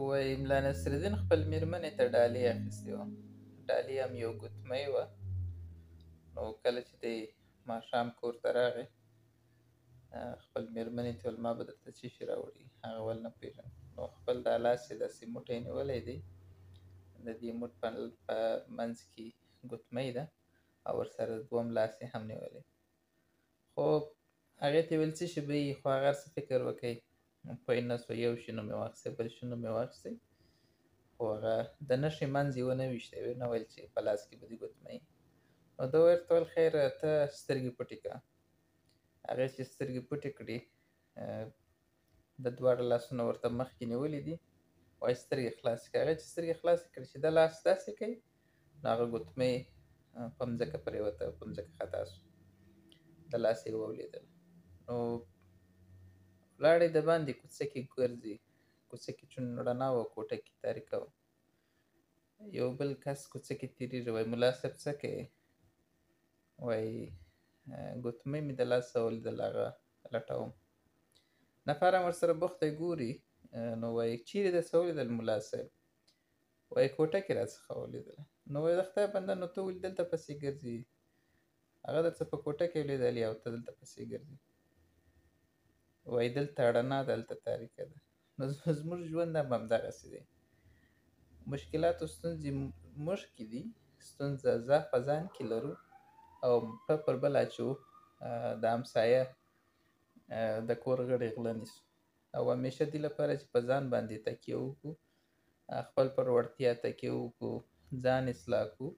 وایي ملا نصرالدین خپل میرمنې ته ډالۍ اخیستې وه، ډالۍ هم یو ګوتمۍ وه. نو کله چې دی ماښام کور ته راغی، خپل میرمنې ته ویل ما به درته څه شي راوړي؟ هغه ویل نه پوهېږم. نو خپل دا لاس یې داسې موټی نیولی دی، د دې موټ په منځ کې ګوتمۍ ده او ورسره دویم لاس یې هم نیولی. خو هغې ته ویل څه شي به وي، خو هغه هر څه فکر وکړي پوه نه سو. یو شي نوم یې واخیستی، بل شي نوم یې واخیستی، خو هغه د نښې منځ یې ونه ویشتی، ونه ویل چې په لاس کې به دې ګوتمۍ. نو ده ورته ویل خیر ته سترګې پټې کړه. هغې چې سترګې پټې کړې، د دواړه لاسونه ورته مخکې نیولي دي، وایي سترګې خلاصې کړه. هغې چې سترګې خلاصې کړې، چې دا لاس داسې کوي، نو هغه ګوتمۍ په مځکه پرېوته، په مځکه خطا سو، د لاس یې ولیدل. نو لاړې د باندې کوڅه کې ګرځي، کوڅه کې چون رڼا وه، کوټه کې تاریکه وه. یو بل کس کوڅه کې تېرېږي، وایي ملا صاحب څه کوې؟ وایي ګوتمۍ مې د لاسه ولیدل، هغه لټوم. نفر هم ورسره بوخت دی ګوري، نو وایي چیرې درڅه ولیدل ملا صاحب؟ وایي کوټه کې راڅخه ولیدل. نو وایي د خدای بنده، نو ته ولې دلته پسې ګرځي؟ هغه درڅه په کوټه کې ولیدلې او ته دلته پسې ګرځي. وایي دلته رڼا ده، هلته تاریکه ده. نو زموږ ژوند هم همدغسې دی. مشکلات او ستونزې موږ کې دي، ستونزه ضعف په ځان کې لرو او پړه پر بل اچوو، د همسایه د کور غړي غله نیسو. او همیشه دې لپاره چې په ځان باندې تکیه وکړو، خپل پر وړتیا تکیه وکړو، ځان اصلاح کړو،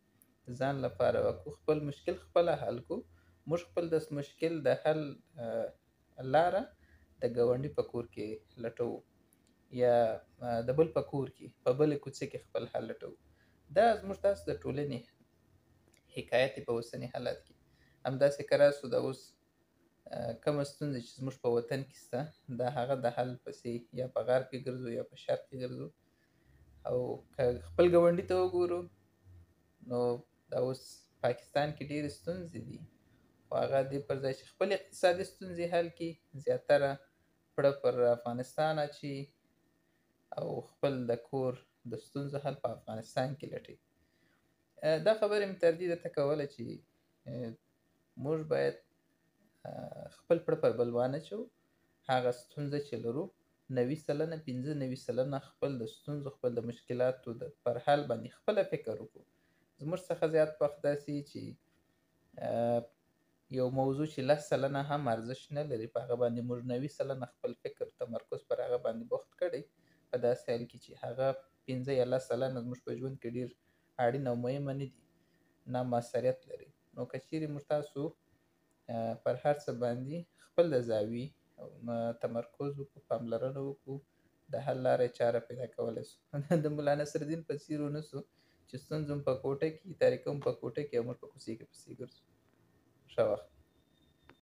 ځان لپاره وکړو، خپل مشکل خپله حل کړو. موږ خپل د مشکل د حل لاره د ګاونډي په کور کې لټوو، یا د بل په کور کې په بلې کوڅه کې خپل حل لټوو. دا زموږ تاسو د ټولنې حکایت په اوسني حالت کې. همداسې که راسو، دا اوس کومه ستونزه چې زموږ په وطن کې شته، دا هغه د حل پسې یا په غرب کې ګرځو یا په شرق کې ګرځو. او که خپل ګاونډي ته وګورو، نو دا اوس پاکستان کې ډېرې ستونزې دي، خو هغه دې پر ځای چې خپل اقتصادي ستونزې حل کړي، زیاتره پړه پر افغانستان اچي او خپل د کور د ستونزو حل په افغانستان کې لټوي. دا خبرې مې تر دې درته کوله چې موږ باید خپل پړه پر بل وانه چوو. هغه ستونزه چې لرو 90%، 95% خپل د ستونزو، خپل د مشکلاتو د پر حل باندې خپله فکر وکړو. زموږ څخه زیات وخت داسې چې یو موضوع چې 10% هم ارزش نه لري، په هغه باندې موږ 90% خپل فکر تمرکز پر هغه باندې بوخت کړی، په داسې حال کې چې هغه 5 یا 10% زموږ په ژوند کې ډېر اړین او مهمه نه دي، نه موثریت لري. نو که چیرې موږ تاسو پر هر څه باندې خپل د زاویې تمرکز وکړو، پاملرنه وکړو، د حل لارې چاره پیدا کولی سو. د ملا نصرالدین په څېر ونه سو چې ستونزه هم په کوټه کې، تاریکه هم په کوټه کې او موږ په کوڅې کې پسې ګرځو. ښه وخت.